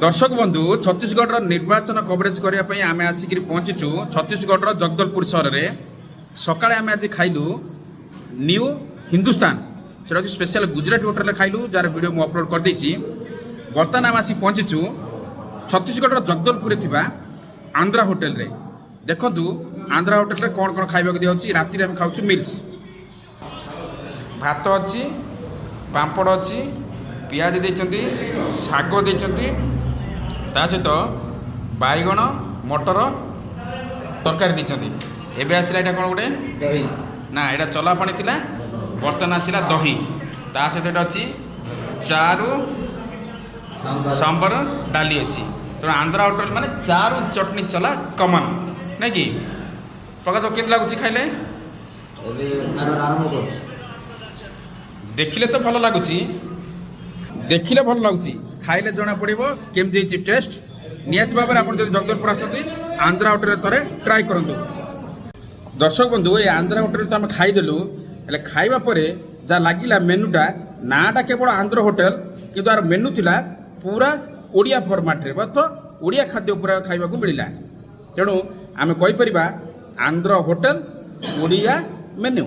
ଦର୍ଶକ ବନ୍ଧୁ, ଛତିଶଗଡ଼ର ନିର୍ବାଚନ କଭରେଜ କରିବା ପାଇଁ ଆମେ ଆସିକିରି ପହଞ୍ଚିଛୁ ଛତିଶଗଡ଼ର ଜଗଦଲପୁର ସହରରେ। ସକାଳେ ଆମେ ଆଜି ଖାଇଲୁ ନ୍ୟୁ ହିନ୍ଦୁସ୍ତାନ, ସେଟା ହେଉଛି ସ୍ପେଶାଲ ଗୁଜୁରାଟୀ ହୋଟେଲରେ ଖାଇଲୁ, ଯାହାର ଭିଡ଼ିଓ ମୁଁ ଅପଲୋଡ଼ କରିଦେଇଛି। ବର୍ତ୍ତମାନ ଆମେ ଆସି ପହଞ୍ଚିଛୁ ଛତିଶଗଡ଼ର ଜଗଦଲପୁରରେ ଥିବା ଆନ୍ଧ୍ରା ହୋଟେଲରେ। ଦେଖନ୍ତୁ, ଆନ୍ଧ୍ରା ହୋଟେଲରେ କ'ଣ କ'ଣ ଖାଇବାକୁ ଦିଆହେଉଛି। ରାତିରେ ଆମେ ଖାଉଛୁ ମିଲ୍ସ। ଭାତ ଅଛି, ପାମ୍ପଡ଼ ଅଛି, ପିଆଜ ଦେଇଛନ୍ତି, ଶାଗ ଦେଇଛନ୍ତି, ତା ସହିତ ବାଇଗଣ ମଟର ତରକାରୀ ଦେଇଛନ୍ତି। ଏବେ ଆସିଲା ଏଇଟା କ'ଣ ଗୋଟେ? ଦହି। ନା, ଏଇଟା ଚଲା ପାଣି ଥିଲା, ବର୍ତ୍ତମାନ ଆସିଲା ଦହି। ତା ସହିତ ଏଇଟା ଅଛି ଚାରୁ। ସାମ୍ବର। ସାମ୍ବର, ଡାଲି ଅଛି। ତେଣୁ ଆନ୍ଧ୍ରା ହୋଟେଲ ମାନେ ଚାରୁ ଚଟଣି ଚଲା କମନ୍, ନାଇଁ କି? ପ୍ରକାଶ, କେମିତି ଲାଗୁଛି ଖାଇଲେ? ଏବେ ଆରମ୍ଭ କରୁଛୁ। ଦେଖିଲେ ତ ଭଲ ଲାଗୁଛି, ଦେଖିଲେ ଭଲ ଲାଗୁଛି, ଖାଇଲେ ଜଣା ପଡ଼ିବ କେମିତି ହେଇଛି ଟେଷ୍ଟ। ନିହାତି ଭାବରେ ଆପଣ ଯଦି ଜଗଦଲପୁର ଆସୁଛନ୍ତି, ଆନ୍ଧ୍ରା ହୋଟେଲରେ ଥରେ ଟ୍ରାଏ କରନ୍ତୁ। ଦର୍ଶକ ବନ୍ଧୁ, ଏ ଆନ୍ଧ୍ରା ହୋଟେଲ ତ ଆମେ ଖାଇଦେଲୁ, ହେଲେ ଖାଇବା ପରେ ଯାହା ଲାଗିଲା, ମେନୁଟା, ନାଁଟା କେବଳ ଆନ୍ଧ୍ର ହୋଟେଲ, କିନ୍ତୁ ଆର ମେନୁ ଥିଲା ପୁରା ଓଡ଼ିଆ ଫର୍ମାଟ୍ରେ ବା ତ ଓଡ଼ିଆ ଖାଦ୍ୟ ପୁରା ଖାଇବାକୁ ମିଳିଲା। ତେଣୁ ଆମେ କହିପାରିବା, ଆନ୍ଧ୍ର ହୋଟେଲ, ଓଡ଼ିଆ ମେନୁ।